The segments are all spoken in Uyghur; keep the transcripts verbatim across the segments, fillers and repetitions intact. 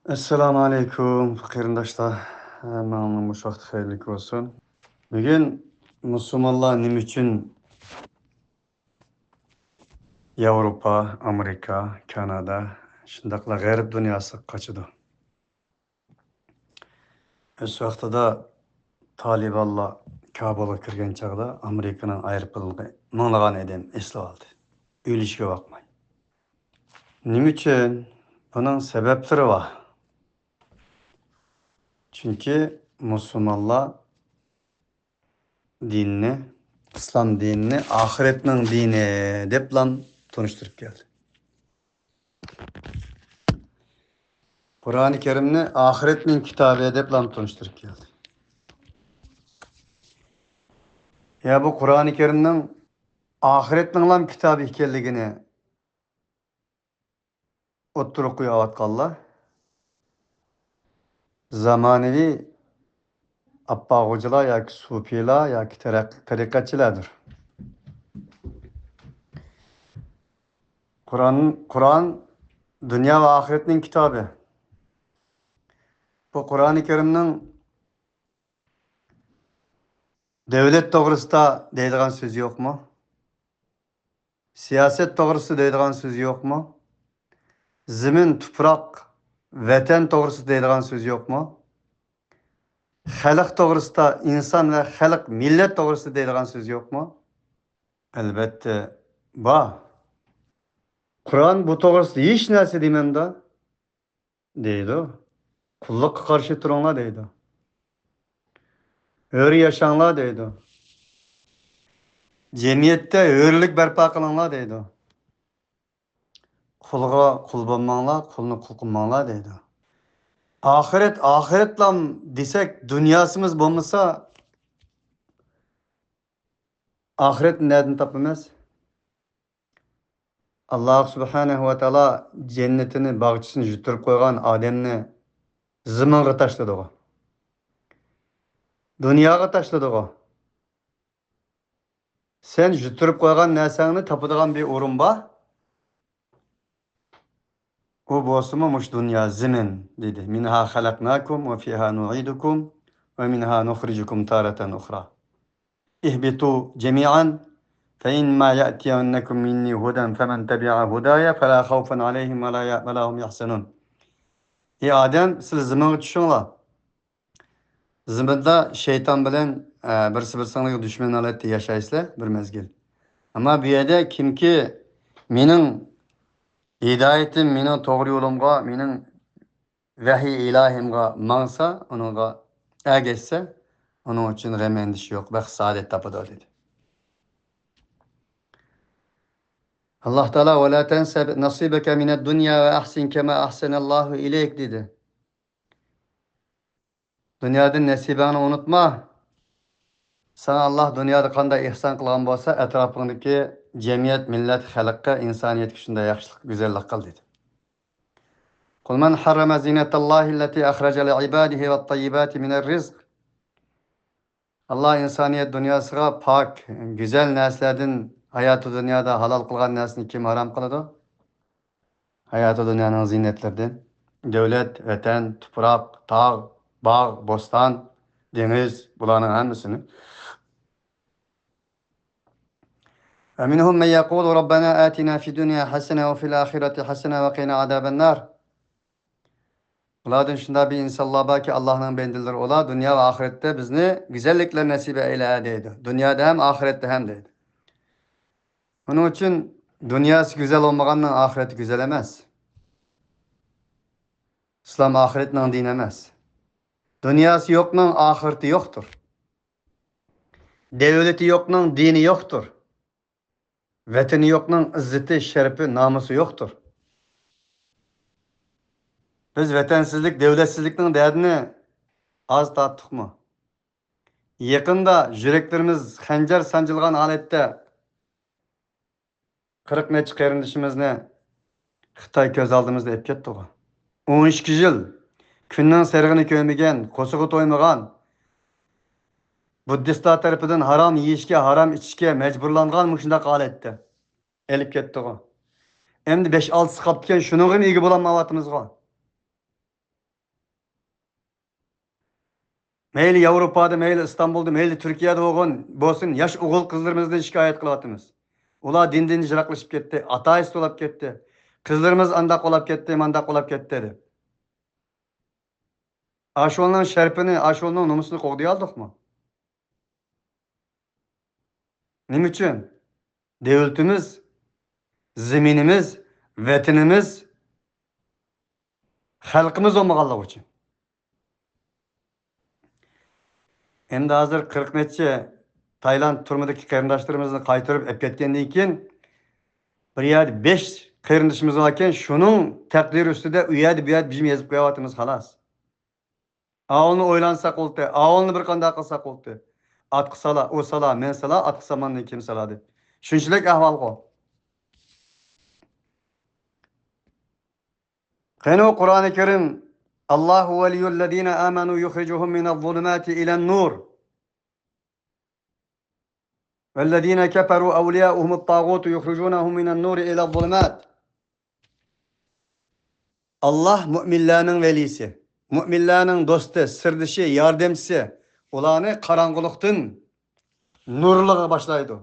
ئەسسالامۇ ئەلەيكۇم، قېرىنداشلار. ھەممىڭلارنىڭ مۇشۇ ۋاقتى خەيرلىك بولسۇن. بۈگۈن مۇسۇلمانلار نېمە ئۈچۈن ياۋروپا، ئامېرىكا، كانادا، شۇنداقلا غەرب دۇنياسىغا قاچىدۇ؟ ئۆز ۋاقتىدا تالىبانلار كابۇلغا كىرگەن چاغدا ئامېرىكىنىڭ ئايروپىلانىغا مىڭلىغان ئادەم ئېسىلىۋالدى. ئۆلۈشكە باقماي. نېمە ئۈچۈن؟ بۇنىڭ سەۋەبلىرى بار. چۈنكى مۇسۇلمانلار دىننى، ئىسلام دىنىنى ئاخىرەتنىڭ دىنى دەپلا تونۇشتۇرۇپ كەلدى. قۇرئانى كەرىمنى ئاخىرەتنىڭ كىتابى دەپلا تونۇشتۇرۇپ كەلدى. يا بۇ قۇرئانى كەرىمنىڭ ئاخىرەتنىڭلام كىتابى ئىكەنلىكىنى ئوتتۇرىغا قويۇۋاتقانلار زامانىۋى ئاپپاغوجىلار ياكى سۇپىيلار ياكى تەرەق-، تەرىقەتچىلەردۇر. قۇرئان، قۇرئان دۇنيا ۋە ئاخىرەتنىڭ كىتابى. بۇ قۇرئانى كەرىمنىڭ دۆلەت توغرىسىدا دەيدىغان سۆزى يوقمۇ؟ سىياسەت توغرىسىدا دەيدىغان سۆزى يوقمۇ؟ زېمىن، تۇپراق، ۋەتەن توغرىسىدا دەيدىغان سۆزى يوقمۇ؟ خەلق توغرىسىدا، ئىنسان ۋە خەلق، مىللەت توغرىسىدا دەيدىغان سۆزى يوقمۇ؟ ئەلۋەتتە، بار. قۇرئان بۇ توغرىسىدا ھېچ نەرسە دېمەمدۇ؟ دەيدۇ. قۇللۇققا قارشى تۇرۇڭلار دەيدۇ. ھۆر ياشاڭلار دەيدۇ. جەمئىيەتتە ھۆرلۈك بەرپا قىلىڭلار دەيدۇ. قۇلغا قۇل بولماڭلار، قۇلنى قۇل قىلماڭلار دەيدۇ. ئاخىرەت، ئاخىرەتلام دېسەك، دۇنياسىمىز بولمىسا، ئاخىرەتنى نەدىن تاپىمىز؟ ئاللاھ سۇبھانەھۇ ۋە تائالا جەننىتىنى، باغچىسىنى يۈتتۈرۈپ قويغان ئادەمنى زېمىنغا تاشلىدىغۇ. دۇنياغا تاشلىدىغۇ. سەن يۈتتۈرۈپ قويغان نەرسەڭنى تاپىدىغان بىر ئورۇن بار. ئۇ بولسىمۇ مۇشۇ دۇنيا، زېمىن، دېدى. مىنھا خەلەقناكۇم ۋە فىھا نۇئىدۇكۇم ۋە مىنھا نۇخرىجۇكۇم تارەتەن ئۇخرا. اهبطوا جميعا فإما يأتينكم مني هدى فمن تبع هداي فلا خوف عليهم ولا ي-، ولا هم يحزنون. ئى ئادەم، سىلەر زېمىنغا چۈشۈڭلار. زېمىندا شەيتان بىلەن، ئە، بىرسى بىرسىڭلارغا دۈشمەن ھالەتتە ياشايسىلەر بىر مەزگىل. ئەمما بۇ يەردە كىمكى مېنىڭ ھىدايىتىم، مېنىڭ توغرا يولۇمغا، مېنىڭ ۋەھىي ئىلاھىمغا ماڭسا، ئۇنىڭغا ئەگەشسە، ئۇنىڭ ئۈچۈن غەم ئەندىشە يوق، بەخت سائادەت تاپىدۇ، دېدى. ئاللاھ تائالا، «ولا تنس نصيبك من الدنيا وأحسن كما أحسن الله إليك» دېدى. دۇنيادىن نەسىبەڭنى ئۇنتۇما. ساڭا ئاللاھ دۇنيادا قانداق ئېھسان قىلغان بولسا، ئەتراپىڭدىكى جەمئىيەت، مىللەت، خەلققە، ئىنسانىيەتكە شۇنداق ياخشىلىق، گۈزەللىك قىل، دېدى. قل من حرم زينة الله التي أخرج لعباده والطيبات من الرزق. ئاللاھ ئىنسانىيەت دۇنياسىغا پاك، گۈزەل نەرسىلەردىن، ھاياتى دۇنيادا ھالال قىلغان نەرسىنى كىم ھارام قىلىدۇ؟ ھاياتى دۇنيانىڭ زىننەتلىرىدىن، دۆلەت، ۋەتەن، تۇپراق، تاغ، باغ، بوستان، دېڭىز، بۇلارنىڭ ھەممىسىنى. ومنهم من يقول ربنا آتنا في الدنيا حسنة وفي الآخرة حسنة وقنا عذاب النار. بۇلاردىن شۇنداق بىر ئىنسانلار باركى، ئاللاھنىڭ بەندىلىرى، ئۇلار دۇنيا ۋە ئاخىرەتتە بىزنى گۈزەللىكلەر نەسىب ئەيلە دەيدۇ. دۇنيادا ھەم ئاخىرەتتە ھەم دەيدۇ. ئۇنىڭ ئۈچۈن دۇنياسى گۈزەل بولمىغاننىڭ ئاخىرىتى گۈزەل ئەمەس. ئىسلام ئاخىرەتنىڭ دىنى ئەمەس. دۇنياسى يوقنىڭ ئاخىرىتى يوقتۇر. دەۋلىتى يوقنىڭ دىنى يوقتۇر. ۋەتىنى يوقنىڭ ئىززىتى، شەرىپى، نامۇسى يوقتۇر. بىز ۋەتەنسىزلىك، دەۋلەتسىزلىكنىڭ دەردىنى ئاز تارتتۇقمۇ؟ يېقىندا يۈرەكلىرىمىز خەنجەر سانجىلغان ھالەتتە قىرىق نەچچە قېرىندىشىمىزنى خىتاي كۆز ئالدىمىزدا ئېلىپ كەتتىغۇ. ئون ئىككى يىل كۈننىڭ سېرىقىنى كۆرمىگەن، قورسىقى تويمىغان، بۇددىستلار تەرىپىدىن ھارام يېيىشكە، ھارام ئىچىشكە مەجبۇرلانغان مۇشۇنداق ھالەتتە ئېلىپ كەتتىغۇ. ئەمدى بەش-ئالتىسى قاپتىكەن، شۇنىڭغىمۇ ئىگە بولالمايۋاتىمىزغۇ. مەيلى ياۋروپادا، مەيلى ئىستانبۇلدا، مەيلى تۈركىيەدە بولغان بولسۇن، ياش ئوغۇل قىزلىرىمىزدىن شىكايەت قىلىۋاتىمىز. ئۇلار دىندىن يىراقلىشىپ كەتتى، ئاتا-ئانىسى تولاپ كەتتى. قىزلىرىمىز ئانداق بولاپ كەتتى، مانداق بولاپ كەتتى دەپ. ئاشۇنىڭ شەرىپىنى، ئاشۇنىڭ نومۇسىنى قوغدىيالدۇقمۇ؟ نېمە ئۈچۈن؟ دۆلىتىمىز، زېمىنىمىز، ۋەتىنىمىز، خەلقىمىز بولمىغانلىقى ئۈچۈن. ئەمدى ھازىر قىرىق نەچچە تايلاند تۈرمىدىكى قېرىنداشلىرىمىزنى قايتۇرۇپ ئەپ كەتكەندىن كېيىن، بىر يەردە بەش قېرىندىشىمىز باركەن، شۇنىڭ تەقدىرى ئۈستىدە ئۇ يەردە، بۇ يەردە بىزمۇ يېزىپ قويۇۋاتىمىز، خالاس. ئاۋۇلنى ئويلانساق بولدى، ئاۋۇلنى بىر قانداق قىلساق بولدى. ئاتقا سالا، ئۇ سالا، مەن سالا، ئاتقا ساماننى كىم سالا دەپ. شۇنچىلىك ئەھۋالغۇ. قېنى ئۇ قۇرئانى كەرىم، الله ولي الذين آمنوا يخرجهم من الظلمات إلى النور والذين كفروا أولياؤهم الطاغوت يخرجونهم من النور إلى الظلمات. ئاللاھ مۆمىنلەرنىڭ ۋەلىسى، مۆمىنلەرنىڭ دوستى، سىردىشى، ياردەمچىسى، ئۇلارنى قاراڭغۇلۇقتىن نۇرلۇققا باشلايدۇ.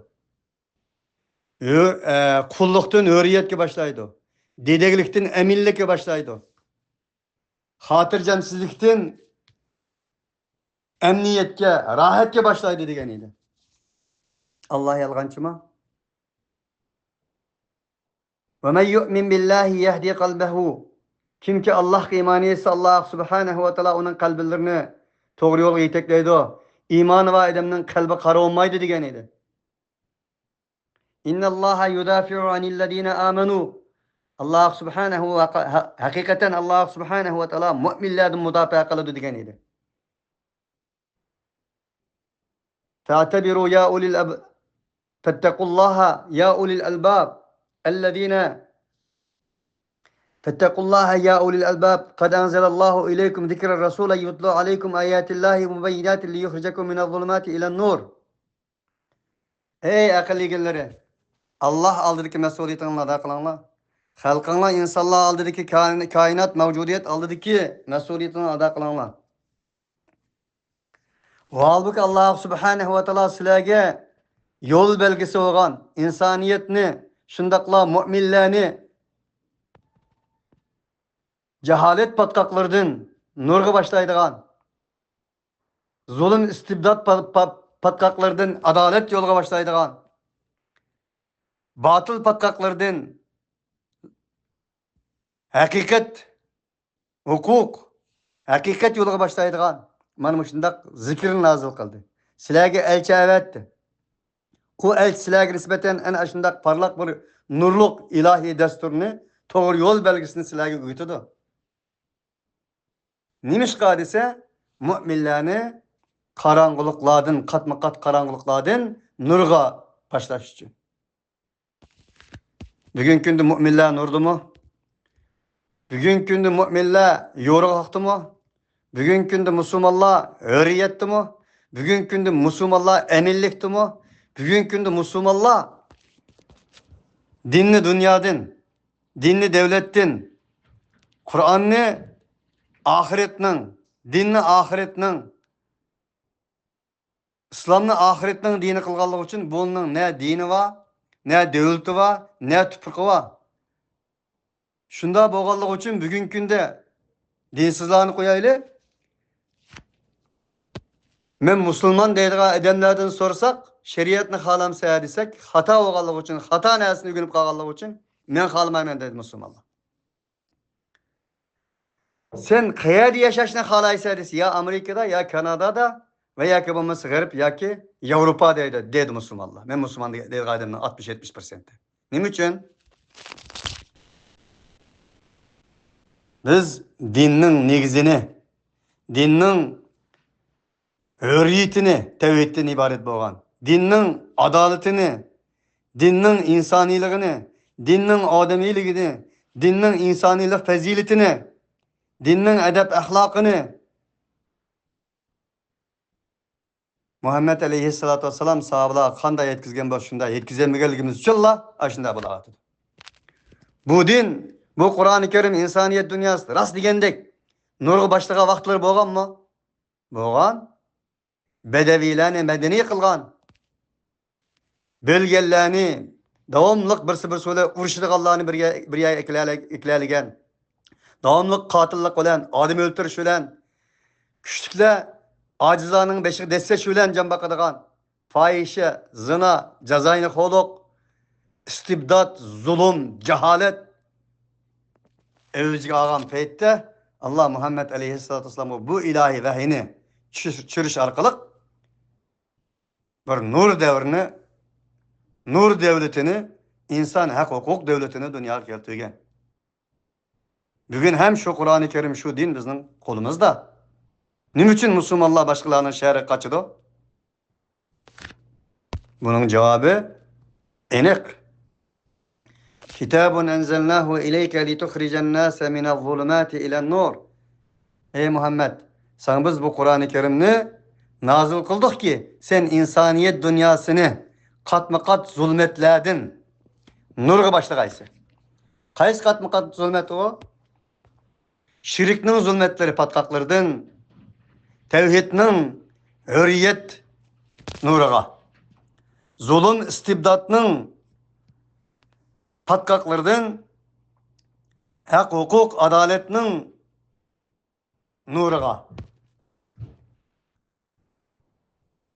ھۆ-، ئە، قۇللۇقتىن ھۆرىيەتكە باشلايدۇ. دېدەكلىكتىن ئەمىنلىككە باشلايدۇ. خاتىرجەمسىزلىكتىن ئەمنىيەتكە، راھەتكە باشلايدۇ دېگەن ئىدى. ئاللاھ يالغانچىمۇ؟ ومن يؤمن بالله يهد قلبه. كىمكى ئاللاھقا ئىمان ئېيتسا، ئاللاھ سۇبھانەھۇ ۋە تائالا ئۇنىڭ قەلبلىرىنى توغرا يولغا يېتەكلەيدۇ. ئىمانى بار ئادەمنىڭ قەلبى قارا بولمايدۇ دېگەن ئىدى. إن الله يدافع عن الذين آمنوا. ئاللاھ سۇبھانەھۇ ۋە، ھە-، ھەقىقەتەن ئاللاھ سۇبھانەھۇ ۋە تائالا مۆمىنلەردىن مۇداپىئە قىلىدۇ دېگەن ئىدى. فاعتبروا يا أولي الأب-، فاتقوا الله يا أولي الألباب الذين، فاتقوا الله يا أولي الألباب قد أنزل الله إليكم ذكرا رسولا يتلو عليكم آيات الله مبينات ليخرجكم من الظلمات إلى النور. ئەي ئەقىل ئىگىلىرى، ئاللاھ ئالدىدىكى مەسئۇلىيىتىڭلارنى ئادا قىلىڭلار. خەلقىڭلار، ئىنسانلار ئالدىدىكى، كائىن-، كائىنات مەۋجۇدىيەت ئالدىدىكى مەسئۇلىيىتىڭلارنى ئادا قىلىڭلار. ھالبۇكى، ئاللاھ سۇبھانەھۇ ۋە تائالا سىلەرگە يول بەلگىسى بولغان، ئىنسانىيەتنى، شۇنداقلا مۆمىنلەرنى جاھالەت پاتقاقلىرىدىن نۇرغا باشلايدىغان، زۇلۇم، ئىستىبدات پا-، پا-، پاتقاقلىرىدىن ئادالەت يولغا باشلايدىغان، باتىل پاتقاقلىرىدىن ھەقىقەت، ھوقۇق، ھەقىقەت يولىغا باشلايدىغان مانا مۇشۇنداق زىكىرنى نازىل قىلدى. سىلەرگە ئەلچى ئەۋەتتى. ئۇ ئەلچى سىلەرگە نىسبەتەن ئەنە ئاشۇنداق پارلاق بىر نۇرلۇق ئىلاھىي دەستۇرنى، توغرا يول بەلگىسىنى سىلەرگە ئۆگىتىدۇ. نېمىشقا دېسە، مۆمىنلەرنى قاراڭغۇلۇقلاردىن، قاتمۇ قات قاراڭغۇلۇقلاردىن نۇرغا باشلاش ئۈچۈن. بۈگۈنكى كۈندە مۆمىنلەر نۇردىمۇ؟ بۈگۈنكى كۈندە مۆمىنلەر يورۇقلۇقتىمۇ؟ بۈگۈنكى كۈندە مۇسۇلمانلار ھۆرىيەتتىمۇ؟ بۈگۈنكى كۈندە مۇسۇلمانلار ئەمىنلىكتىمۇ؟ بۈگۈنكى كۈندە مۇسۇلمانلار دىننى دۇنيادىن، دىننى دۆلەتتىن، قۇرئاننى ئاخىرەتنىڭ، دىننى ئاخىرەتنىڭ، ئىسلامنى ئاخىرەتنىڭ دىنى قىلغانلىقى ئۈچۈن بۇنىڭ نە دىنى بار، نە دۆلىتى بار، نە تۇپرىقى بار. شۇنداق بولغانلىقى ئۈچۈن بۈگۈنكى كۈندە دىنسىزلارنى قويايلى، مەن مۇسۇلمان دەيدىغان ئادەملەردىن سورىساق، شەرىئەتنى خالامسەن دېسەك، خاتا بولغانلىقى ئۈچۈن، خاتا نەرسىنى ئۆگىنىپ قالغانلىقى ئۈچۈن مەن خالىمايمەن دەيدۇ مۇسۇلمانلار. سەن قەيەردە ياشاشنى خالايسەن دېسە، يا ئامېرىكىدا، يا كانادادا ۋە ياكى بولمىسا غەرب ياكى ياۋروپا دەيدۇ، دەيدۇ مۇسۇلمانلار. مەن مۇسۇلمان دېگەن، دەيدىغان ئادەمنىڭ ئاتمىش يەتمىش پىرسەنتى. نېمە ئۈچۈن؟ بىز دىننىڭ نېگىزىنى، دىننىڭ ھۆرىيىتىنى، تەۋھىدتىن ئىبارەت بولغان دىننىڭ ئادالىتىنى، دىننىڭ ئىنسانىيلىقىنى، دىننىڭ ئادىمىيلىكىنى، دىننىڭ ئىنسانىيلىق پەزىلىتىنى، دىننىڭ ئەدەپ-ئەخلاقىنى مۇھەممەد ئەلەيھىسسالاتۇ ۋەسسالام ساھابىلارغا قانداق يەتكۈزگەن بولسا، شۇنداق يەتكۈزەلمىگەنلىكىمىز ئۈچۈنلا ئاشۇنداق بولۇۋاتىدۇ. بۇ دىن، بۇ قۇرئانى كەرىم ئىنسانىيەت دۇنياسىدا راست دېگەندەك نۇرغا باشلىغان ۋاقىتلىرى بولغانمۇ؟ بولغان. بەدەۋىيلەرنى مەدەنىي قىلغان، بۆلگەنلەرنى، داۋاملىق بىرسى بىرسى بىلەن ئۇرۇشىدىغانلارنى بىر يەر، بىر يەرگە ئەكىلەلە-، ئەكىلەلىگەن، داۋاملىق قاتىللىق بىلەن، ئادەم ئۆلتۈرۈش بىلەن، كۈچلۈكلەر ئاجىزلارنىڭ بېشىغا دەسسەش بىلەن جان باقىدىغان، پاھىشە، زىنا، جازاينى قوغلۇق، ئىستىبدات، زۇلۇم، جاھالەت ئەۋجىگە ئالغان پەيتتە، ئاللا مۇھەممەد ئەلەيھىسسالاتۇ ۋەسسالامغا بۇ ئىلاھىي ۋەھىينى چۈش-، چۈشۈرۈش ئارقىلىق بىر نۇر دەۋرىنى، نۇر دەۋلىتىنى، ئىنسان ھەق ھوقۇق دەۋلىتىنى دۇنياغا كەلتۈرگەن. بۈگۈن ھەم شۇ قۇرئانى كەرىم، شۇ دىن بىزنىڭ قولىمىزدا. نېمە ئۈچۈن مۇسۇلمانلار باشقىلارنىڭ شەھىرىگە قاچىدۇ؟ بۇنىڭ جاۋابى ئېنىق. كىتابۇن ئەنزەلناھۇ ئىلەيكە لىتۇخرىجەن ناسە مىنەز زۇلۇماتى ئىلەن نۇر. ئەي مۇھەممەد، ساڭا بىز بۇ قۇرئانى كەرىمنى نازىل قىلدۇقكى، سەن ئىنسانىيەت دۇنياسىنى قاتمۇ قات زۇلمەتلەردىن نۇرغا باشلىغايسەن. قايسى قاتمۇ قات زۇلمەت ئۇ؟ شىركنىڭ زۇلمەتلىرى پاتقاقلىرىدىن تەۋھىدنىڭ ھۆرىيەت نۇرىغا، زۇلۇم ئىستىبداتنىڭ پاتقاقلىرىدىن ھەق، ھوقۇق، ئادالەتنىڭ نۇرىغا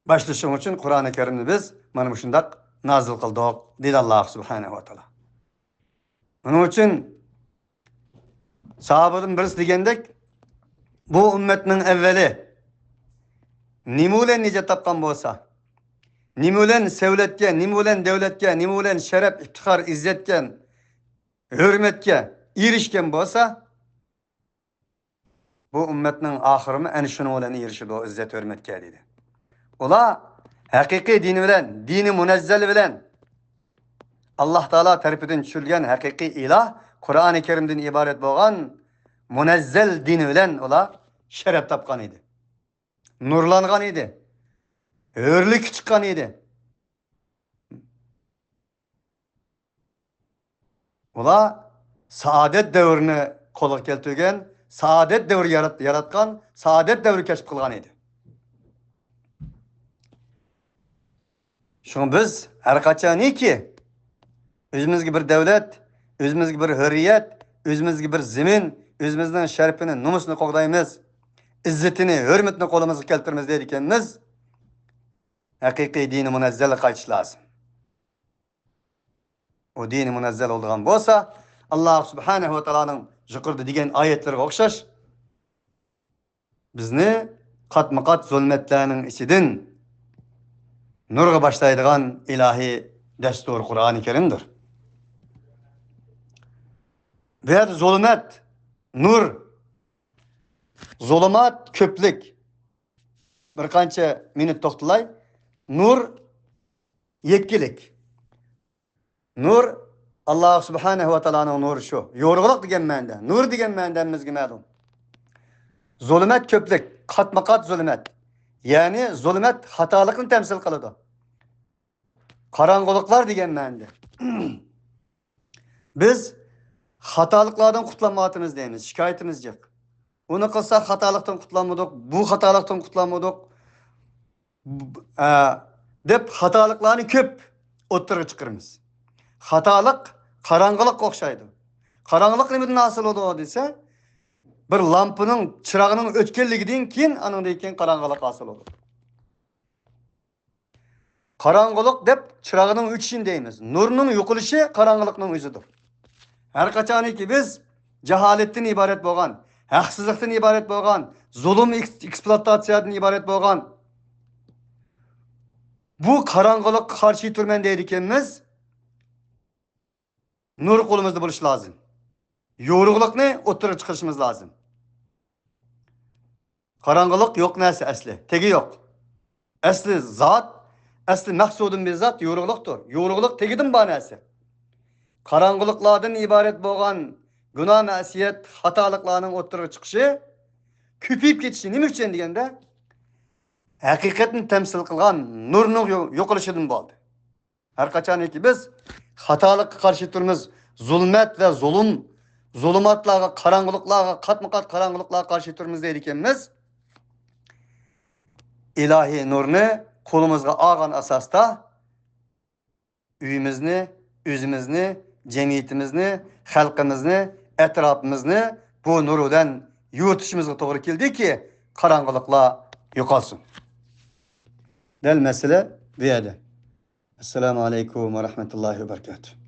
باشلىشىڭ ئۈچۈن قۇرئانى كەرىمنى بىز مانا مۇشۇنداق نازىل قىلدۇق، دېدى ئاللا سۇبھانەھۇ ۋە تائالا. ئۇنىڭ ئۈچۈن ساھابىدىن بىرسى دېگەندەك، بۇ ئۈممەتنىڭ ئەۋۋەلى نېمە بىلەن نىجات تاپقان بولسا، نېمە بىلەن سەۋلەتكە، نېمە بىلەن دەۋلەتكە، نېمە بىلەن شەرەپ، ئىپتىخار، ئىززەتكە، ھۆرمەتكە ئېرىشكەن بولسا، بۇ ئۈممەتنىڭ ئاخىرىمۇ ئەنە شۇنىڭ بىلەن ئېرىشىدۇ، ئىززەت، ھۆرمەتكە، دېدى. ئۇلار ھەقىقىي دىنى بىلەن، دىنى مۇنەززەل بىلەن، ئاللا تائالا تەرىپىدىن چۈشۈرۈلگەن ھەقىقىي ئىلاھ، قۇرئانى كەرىمدىن ئىبارەت بولغان مۇنەززەل دىنى بىلەن ئۇلار شەرەپ تاپقان ئىدى. نۇرلانغان ئىدى. ھۆرلۈككە چىققان ئىدى. ئۇلار سائادەت دەۋرىنى قولغا كەلتۈرگەن، سائادەت دەۋرى يارات-، ياراتقان، سائادەت دەۋرى كەشىپ قىلغان ئىدى. شۇڭا بىز ھەر قاچانكى ئۆزىمىزگە بىر دەۋلەت، ئۆزىمىزگە بىر ھۆرىيەت، ئۆزىمىزگە بىر زېمىن، ئۆزىمىزنىڭ شەرىپىنى، نومۇسىنى قوغدايمىز، ئىززىتىنى، ھۆرمىتىنى قولىمىزغا كەلتۈرىمىز دەيدىكەنمىز، ھەقىقىي دىنى مۇنەززەلگە قايتىش لازىم. ئۇ دىنى مۇنەززەل بولىدىغان بولسا، ئاللا سۇبھانەھۇ ۋە تائالانىڭ يۇقىرىدا دېگەن ئايەتلىرىگە ئوخشاش، بىزنى قاتمۇ قات زۇلمەتلەرنىڭ ئىچىدىن نۇرغا باشلايدىغان ئىلاھىي دەستۇر قۇرئانى كەرىمدۇر. بۇ يەردە زۇلمەت، نۇر، زۇلۇمات كۆپلۈك. بىر قانچە مىنۇت توختىلاي. نۇر يەككىلىك. نۇر، ئاللا سۇبھانەھۇ ۋە تائالانىڭ نۇرى شۇ. يورۇقلۇق دېگەن مەنىدە، نۇر دېگەن مەنىدە ھەممىمىزگە مەلۇم. زۇلۇمەت كۆپلۈك، قاتمۇ قات زۇلۇمەت. يەنى زۇلۇمەت خاتالىقنى تەمسىل قىلىدۇ. قاراڭغۇلۇقلار دېگەن مەنىدە. بىز خاتالىقلاردىن قۇتۇلالمايۋاتىمىز دەيمىز، شىكايىتىمىز جىق. ئۇنى قىلساق خاتالىقتىن قۇتۇلالمىدۇق، بۇ خاتالىقتىن قۇتۇلالمىدۇق، ب-، ئە، دەپ خاتالىقلارنى كۆپ ئوتتۇرىغا چىقىرىمىز. خاتالىق قاراڭغۇلۇققا ئوخشايدۇ. قاراڭغۇلۇق نېمىدىن ھاسىل بولىدۇ دېسە، بىر لامپىنىڭ، چىراغنىڭ ئۆچكەنلىكىدىن كېيىن، ئانىڭدىن كېيىن قاراڭغۇلۇق ھاسىل بولىدۇ. قاراڭغۇلۇق دەپ چىراغنىڭ ئۆچۈشىنى دەيمىز. نۇرنىڭ يوقىلىشى قاراڭغۇلۇقنىڭ ئۆزىدۇر. ھەر قاچانكى بىز جاھالەتتىن ئىبارەت بولغان، ھەقسىزلىقتىن ئىبارەت بولغان، زۇلۇم، ئېكس-، ئېكسپلۇئاتاتسىيەدىن ئىبارەت بولغان بۇ قاراڭغۇلۇققا قارشى تۇرىمەن دەيدىكەنمىز، نۇر قولىمىزدا بولۇشى لازىم. يورۇقلۇقنى ئوتتۇرىغا چىقىرىشىمىز لازىم. قاراڭغۇلۇق يوق نەرسە ئەسلى، تېگى يوق. ئەسلى زات، ئەسلى مەقسۇدۇم بىزات يورۇقلۇقتۇر. يورۇقلۇق تېگىدىن بار نەرسە. قاراڭغۇلۇقلاردىن ئىبارەت بولغان گۇناھ، مەسىيەت، خاتالىقلارنىڭ ئوتتۇرىغا چىقىشى، كۆپىيىپ كېتىشى نېمە ئۈچۈن دېگەندە، ھەقىقەتنى تەمسىل قىلغان نۇرنىڭ يو-، يوقىلىشىدىن بولدى. ھەر قاچانكى بىز خاتالىققا قارشى تۇرىمىز، زۇلمەت ۋە زۇلۇم، زۇلۇماتلارغا، قاراڭغۇلۇقلارغا، قاتمۇ قات قاراڭغۇلۇقلارغا قارشى تۇرىمىز دەيدىكەنمىز، ئىلاھىي نۇرنى قولىمىزغا ئالغان ئاساستا ئۆيىمىزنى، ئۆزىمىزنى، جەمئىيىتىمىزنى، خەلقىمىزنى، ئەتراپىمىزنى بۇ نۇر بىلەن يورۇتۇشىمىزغا توغرا كېلىدىكى، قاراڭغۇلۇقلار يوقالسۇن. دەل مەسىلە بۇ يەردە. ئەسسالامۇ ئەلەيكۇم ۋە رەھمەتۇللاھى ۋە بەرىكاتۇھ.